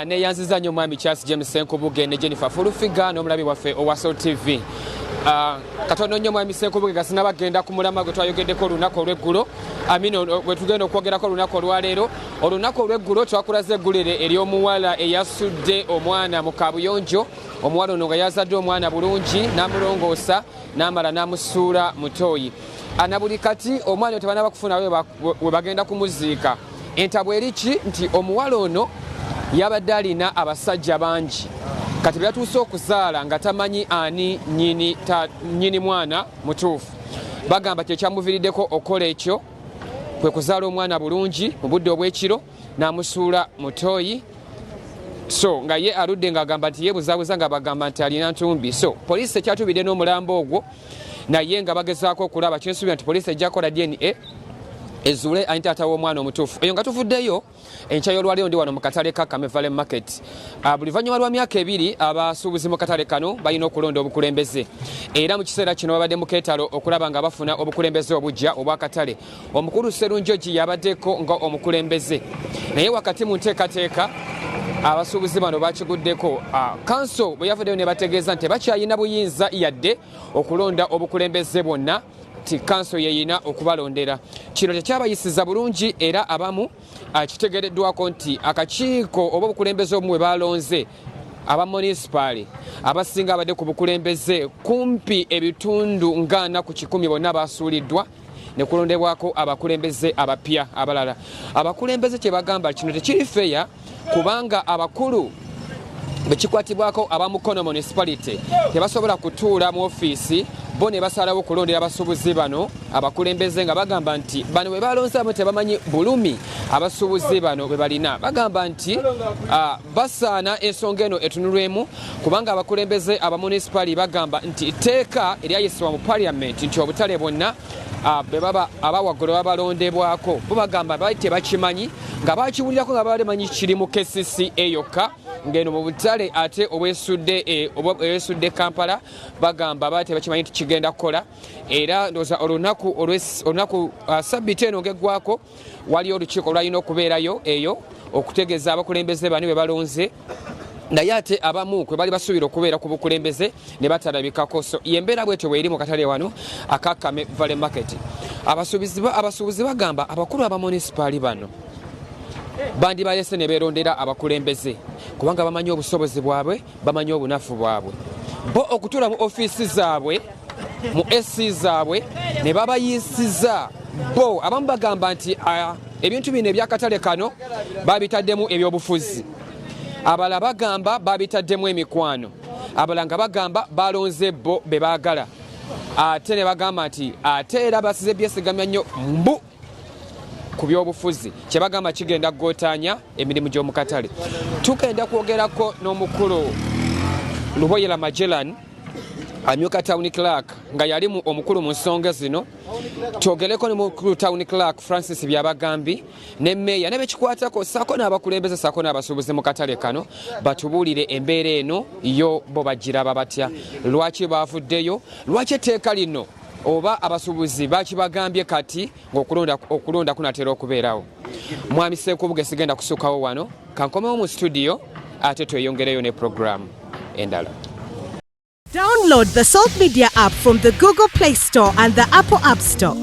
Neyanziza nnyo Mwami Charles James Senkubuge ne Jennifer Fulufiga n'omulabi waffe owa Salt TV. Katono nnyo, Mwami Senkubuge, gasina bagenda ku mulama gwe twayogeddeko olunaku olw'eggulo, amino gwe tugenda okwogerako olunaku olwaleero. Olunaku olw'eggulo twakulaze eggulire ery'omuwala eyasudde omwana mu kabuyonjo. Omuwala ono nga yazadde omwana bulungi n'amulongoosa n'amala n'amusuula mu ttooyi. Na buli kati omwana tebanaba kufuna we bagenda kumuziika. Entabwe eri ki nti omuwala ono yabadde alina abasajja bangi, kati bwe yatuuse okuzaala nga tamanyi ani nyini, nyini mwana mutuufu. Bagamba kyekyamuviiriddeko okukola ekyo kwe kuzaala omwana bulungi mu budde obw'ekiro n'amusuula mu ttooyi. So nga ye aludde ng'agamba nti yeebuzaabuza, nga bagamba nti alina ntumbi. So poliisi ekyatubidde n'omulambo ogwo, naye nga bagezaako okulaba. Kinsuubira nti poliisi ejja kukola DNA ezuule ani taata w'omwana omutuufu. Eyo nga tuvuddeyo, enkya y'olwaleero ndi wano mu katale ka Kame Valley Market. Buli luvannyuma lwa myaka 2 abasuubuzi mu katale kano balina okulonda obukulembeze, era mu kiseera kino babadde mu keetalo okulaba nga bafuna obukulembeze obujja obw'akatale. Omukulu Serunjogi yabaddeko nga omukulembeze, naye wakati mu nteekateeka abasuubuzi bano bakiguddeko. Kanso bwe yavuddeyo ne bategeeza nti tebakyalina buyinza yadde okulonda obukulembeze bwonna, ti kanso yeyina okubalondera. Kino tekyabayisiza bulungi, era abamu kitegereddwako nti akakiiko oba obukulembeze obumu bwe balonze aba munisipaali abasinga abadde ku bukulembeze kumpi ebitundu nga 40% bonna basuuliddwa ne kulondebwako abakulembeze abapya abalala. Abakulembeze kye bagamba, kino tekiri fair, kubanga abakulu bekikwatibwako aba Mukono Municipality tebasobola kutuula mu ofiisi bo ne basalawo okulondera abasuubuzi bano abakulembeze, nga bagamba nti bano bwe balonze abo tebamanyi bulumi abasuubuzi bano bwe balina. Bagamba nti basaana ensonga eno etunulwemu, kubanga abakulembeze aba munisipaali bagamba nti etteeka eryayisibwa mu parliament nti obutale bwonna bwe baba abawaggulu babalondebwako, bo bagamba bali tebakimanyi, nga bakiwulirako nga babadde manyi kiri mu KCCA yokka, ng'eno mu butale ate obwesudde obwesudde Kampala bagamba bali tebakimanyi nti kigenda kukola. Era ndowooza olunaku sabbiiti eno ng'eggwako waliyo olukiiko lwalina okubeerayo eyo okutegeeza abakulembeze bani bwe balonze, naye ate abamu kwe bali basuubira okubeera ku bukulembeze ne batalabikako. So yembeera bwetyo bweri mu katale wano aka Kame Valley Market. Abasuubuzi bagamba abakulu aba munisipaali bano bandibalese ne beerondera abakulembeze, kubanga bamanyi obusobozi bwabwe, bamanyi obunafu bwabwe. Bo okutuula mu ofiisi zaabwe, mu AC zaabwe, ne babayisiza bo. Abamu bagamba nti ebintu bino ebyakatale kano babitaddemu ebyobufuzi, abalala bagamba babitaddemu emikwano, abalala nga bagamba balonze bo be baagala, ate ne bagamba nti ate era basize byesigamya nnyo mbu ku byobufuzi, kyebagamba kigenda kugotaanya emirimu gy'omu katale. Tugenda kwogerako n'omukulu Luboyera Magellan, amyuka town clerk, nga yali omukulu mu nsonga zino. Twogereko ne mukulu town clerk Francis Byabagambi ne meeya ne bekikwatako, saako n'abakulembeze, saako n'abasuubuzi mu katale kano, batubuulire embeera eno yo bo bagiraba batya, lwaki bavuddeyo, lwaki etteeka lino oba abasuubuzi bakibagambye kati ng'okulonda okulonda kunatera okubeerawo. Mwami Sekubuge, sigenda kusukkawo wano, kankomewo mu studio ate tweyongereyo ne puroguramu endala. Download the Salt Media app from the Google Play Store and the Apple App Store.